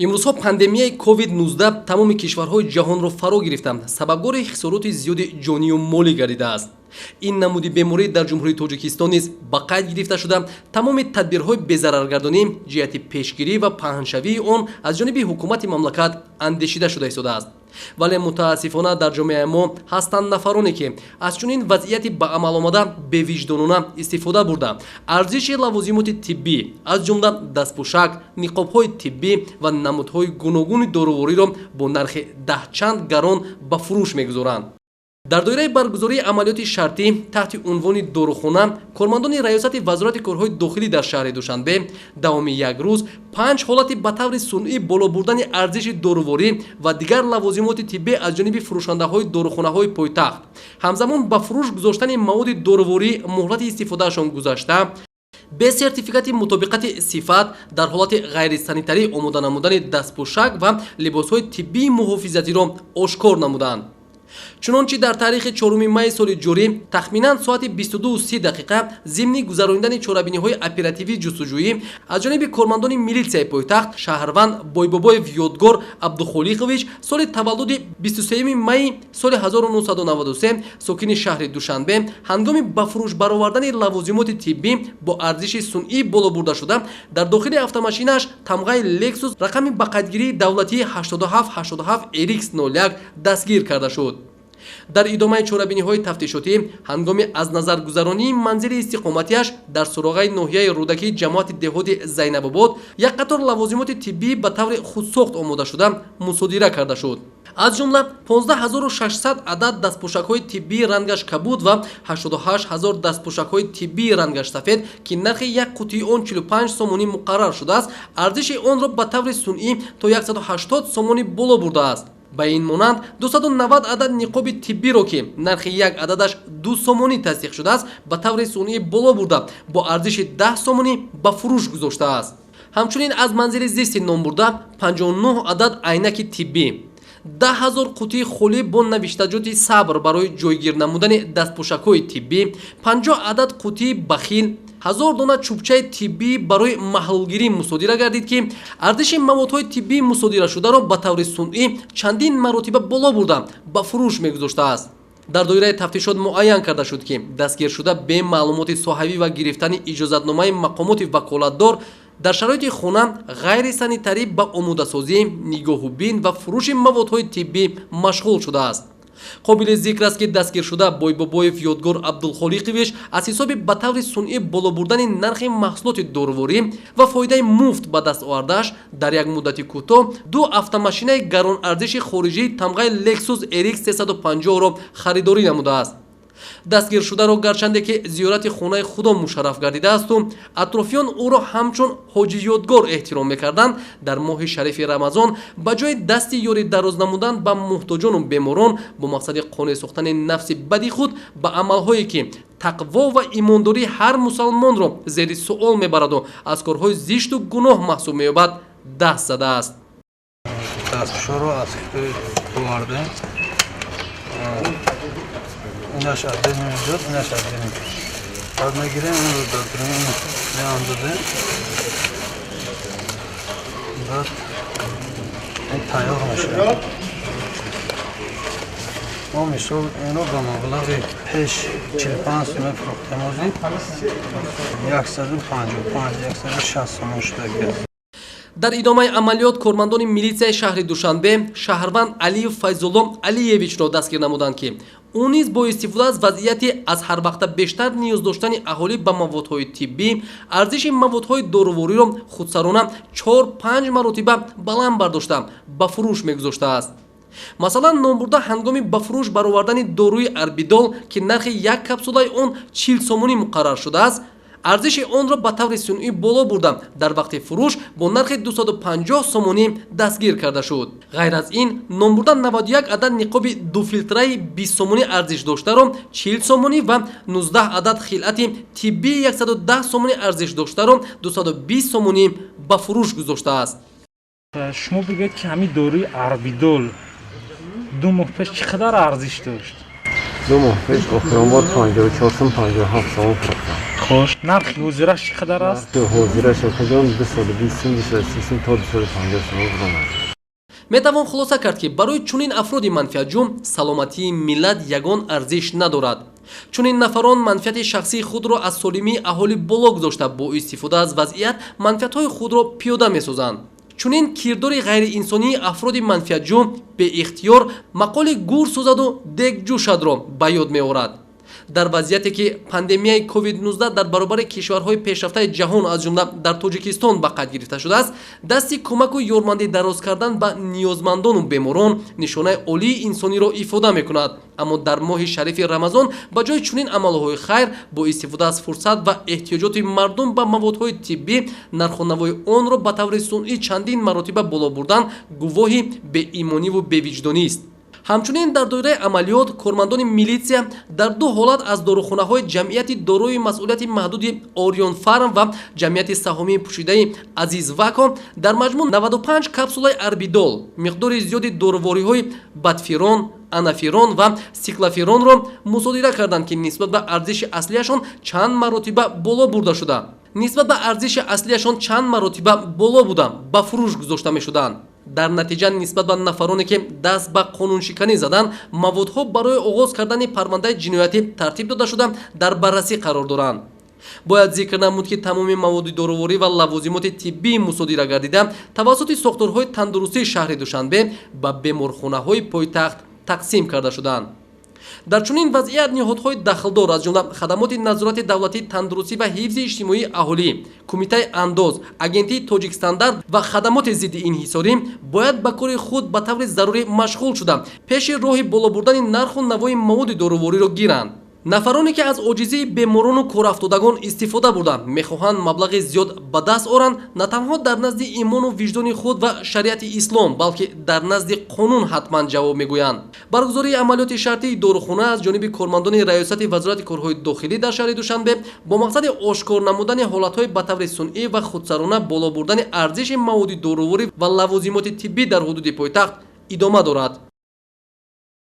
Имрӯзҳо пандемияи COVID-19 тамоми кишварҳои ҷаҳонро фаро гирифта, сабабгори хисороти зиёди ҷонию молӣ гардидааст. Ин намуди беморӣ дар Ҷумҳурии Тоҷикистон низ ба қайд гирифта шуда, тамоми тадбирҳои безараргардонӣ ҷиҳати пешгирӣ ва паҳншавии он аз ҷониби ҳукумати мамлакат андешида шуда истодааст. Вале мутаассифона дар ҷомеаи мо ҳастанд нафароне, ки аз чунин вазъияти ба амал омада бевиҷдонона истифода бурда, арзиши лавозимоти тиббӣ, аз ҷумла дастпӯшак, ниқобҳои тиббӣ ва намудҳои гуногуни дорувориро бо нархи даҳчанд гарон ба фурӯш мегузоранд. Дар доираи баргузории амалиёти шартӣ таҳти унвони «Дорухона», кормандони Раёсати Вазорати корҳои дохилӣ дар шаҳри Душанбе давоми як рӯз панҷ ҳолати ба таври сунъӣ боло бурдани арзиши доруворӣ ва дигар лавозимоти тиббӣ аз ҷониби фурӯшандаҳои дорухонаҳои пойтахт, ҳамзамон ба фурӯш гузоштани маводи доруворӣ, муҳлати истифодаашон гузашта, бе сертификати мутобиқати сифат, дар ҳолати ғайрисанитарӣ омода намудани дастпӯшак ва либосҳои тиббии муҳофизатиро ошкор намуданд. Чунончи, дар таърихи 4 майи соли ҷорӣ тахминан соати 22:30 дақиқа зимни гузаронидани чорабиниҳои оперативии ҷустуҷӯӣ аз ҷониби кормандони милитсияи пойтахт шаҳрванд Бойбобоев Ёдгор Абдухолиқович, соли таваллуди 23 майи соли 1993, сокини шаҳри Душанбе, ҳангоми ба фурӯш баровардани лавозимоти тиббӣ бо арзиши сунъӣ боло бурдашуда дар дохили автомошинааш тамғаи «Лексус», рақами ба қайдгирии давлатии 8787 RX 01 дастгир карда шуд. Дар идомаи чорабиниҳои тафтишотӣ, ҳангоми аз назаргузаронии манзили истиқоматиаш дар суроғаи ноҳияи Рӯдакӣ, ҷамоати деҳоти Зайнабобод, як қатор лавозимоти тиббӣ ба таври худсохт омодашуда мусодира карда шуд. Аз ҷумла 15 600 адад дастпӯшакҳои тиббии рангаш кабуд ва 88 ҳазор дастпӯшакҳои тиббии рангаш сафед, ки нархи як қутии он 45 сомонӣ муқаррар шудааст, арзиши онро ба таври сунъӣ то 180 сомонӣ боло бурдааст. Ба ин монанд, 290 адад ниқоби тиббиро, ки нархи як ададаш 2 сомонӣ тасдиқ шудааст, ба таври сунъӣ боло бурда, бо арзиши 10 сомонӣ ба фурӯш гузоштааст. Ҳамчунин аз манзили зисти номбурда 59 адад айнаки тиббӣ, 10 000 қутии холӣ бо навиштаҷоти «Сабр» барои ҷойгир намудани дастпӯшакҳои тиббӣ, 50 адад қутии бахил, 1000 дона чӯбчаи тиббӣ барои маҳлулгирӣ мусодира гардид, ки арзиши маводҳои тиббии мусодирашударо ба таври сунъӣ чандин маротиба боло бурда, ба фурӯш мегузоштааст. Дар доираи тафтишот муайян карда шуд, ки дастгиршуда бе маълумоти соҳавӣ ва гирифтани иҷозатномаи мақомоти ваколатдор дар шароити хона ғайрисанитарӣ ба омодасозӣ, нигоҳубин ва фурӯши маводҳои тиббӣ машғул шудааст. Қобили зикр аст, ки дастгиршуда Бойбобоев Ёдгор Абдулхолиқович аз ҳисоби ба таври сунъӣ боло бурдани нархи маҳсулоти доруворӣ ва фоидаи муфт ба даст овардааш дар як муддати кӯтоҳ ду автомошинаи гаронарзиши хориҷии тамғаи Lexus RX 350-ро харидорӣ намудааст. Дастгиршударо, гарчанде ки зиёрати хонаи Худо мушарраф гардидаасту атрофиён ӯро ҳамчун Ҳоҷи Ёдгор эҳтиром мекарданд, дар моҳи шарифи Рамазон ба ҷои дасти ёрӣ дароз намудан ба муҳтоҷону беморон, бо мақсади қонеъ сохтани нафси бади худ ба амалҳое, ки тақво ва имондории ҳар мусалмонро зери суол мебараду аз корҳои зишту гуноҳ маҳсуб меёбад, даст задааст. Дастпӯшоро аз Хитой овардем. Инаш отдельно идёт, инаш отдельно. Баъд мегирем, инро дар дарун меандозем, баъд ин тайёр мешавад. Мо, мисол, инро ба маблағи пеш 45 сомон фурӯхтем, ҳозир 155, 160 сомон шудагиаст. Дар идомаи амалиёт кормандони милитсияи шаҳри Душанбе шаҳрванд Алиев Файзулло Алиевичро дастгир намуданд, ки ӯ низ бо истифода аз вазъияти аз ҳар вақта бештар ниёз доштани аҳолӣ ба маводҳои тиббӣ, арзиши маводҳои дорувориро худсарона чор-панҷ маротиба баланд бардошта, ба фурӯш мегузоштааст. Масалан, номбурда ҳангоми ба фурӯш баровардани доруи Арбидол, ки нархи як капсулаи он 40 сомонӣ муқаррар шудааст, арзиши онро ба таври сунъӣ боло бурда, дар вақти фурӯш бо нархи 250 сомонӣ дастгир карда шуд. Ғайр аз ин, номбурда 91 адад ниқоби дуфилтраи 20 сомонӣ арзиш доштаро 40 сомонӣ ва 19 адад хилъати тиббии 110 сомонӣ арзиш доштаро 220 сомонӣ ба фурӯш гузоштааст. Шумо бигӯед, ки ҳамин доруи Арбидол 2 моҳ пеш чӣ қадар арзиш дошт? 2 моҳ пеш охирон бор 54 сум, 57 сомон фурӯхтам. Хош, нархи ҳозираш чӣ қадар аст? Ҳозираш, акаҷон, 220 сум, 230 сум то 250 сум буромад. Метавон хулоса кард, ки барои чунин афроди манфиатҷӯ саломатии миллат ягон арзиш надорад. Чунин нафарон манфиати шахсии худро аз солимии аҳолӣ боло гузошта, бо истифода аз вазъият манфиатҳои худро пиёда месозанд. Чунин кирдори ғайриинсонии афроди манфиатҷӯ беихтиёр мақоли «гур сӯзаду дег ҷӯшадро» ба ёд меорад. Дар вазъияте ки пандемияи COVID-19 дар баробари кишварҳои пешрафтаи ҷаҳон, аз ҷумла дар Тоҷикистон, ба қайд гирифта шудааст, дасти кӯмаку ёрмандӣ дароз кардан ба ниёзмандону беморон нишонаи олии инсониро ифода мекунад. Аммо дар моҳи шарифи Рамазон ба ҷои чунин амалҳои хайр, бо истифода аз фурсат ва эҳтиёҷоти мардум ба маводҳои тиббӣ, нарху навои онро ба таври сунъӣ чандин маротиба боло бурдан гувоҳи беимониву бевиҷдонист. Ҳамчунин, дар доираи амалиёт кормандони милитсия дар ду ҳолат аз дорухонаҳои ҷамъияти дорои масъулияти маҳдуди «Орион Фарм» ва ҷамъияти саҳомии пӯшидаи «Азиз Вако» дар маҷмӯъ 95 капсулаи Арбидол, миқдори зиёди дорувориҳои Бадфирон, Анафирон ва Сиклафиронро мусодира карданд, ки нисбат ба арзиши аслиашон чанд маротиба боло бурда шуда, нисбат ба арзиши аслиашон чанд маротиба боло буда, ба фурӯш гузошта мешуданд. Дар натиҷа, нисбат ба нафароне, ки даст ба қонуншиканӣ заданд, маводҳо барои оғоз кардани парвандаи ҷиноятӣ тартиб дода шуда, дар баррасӣ қарор доранд. Бояд зикр намуд, ки тамоми маводи доруворӣ ва лавозимоти тиббии мусодира гардида тавассути сохторҳои тандурустии шаҳри Душанбе ба беморхонаҳои пойтахт тақсим карда шуданд. Дар чунин вазъият ниҳодҳои дахлдор, аз ҷумла хадамоти назорати давлатии тандурустӣ ва ҳифзи иҷтимоии аҳолӣ, Кумитаи андоз, Агентии Тоҷикстандарт ва хадамоти зидди инҳисорӣ, бояд ба кори худ ба таври зарурӣ машғул шуда, пеши роҳи боло бурдани нарху навои маводи дорувориро гиранд. Нафароне, ки аз оҷизии беморону корафтодагон истифода бурда, мехоҳанд маблағи зиёд ба даст оранд, на танҳо дар назди имону виҷдони худ ва шариати ислом, балки дар назди қонун ҳатман ҷавоб мегӯянд. Баргузории амалиёти шартии дорухона аз ҷониби кормандони Раёсати Вазорати корҳои дохилӣ дар шаҳри Душанбе бо мақсади ошкор намудани ҳолатҳои ба таври сунъӣ ва худсарона боло бурдани арзиши маводи доруворӣ ва лавозимоти тиббӣ дар ҳудуди пойтахт идома дорад.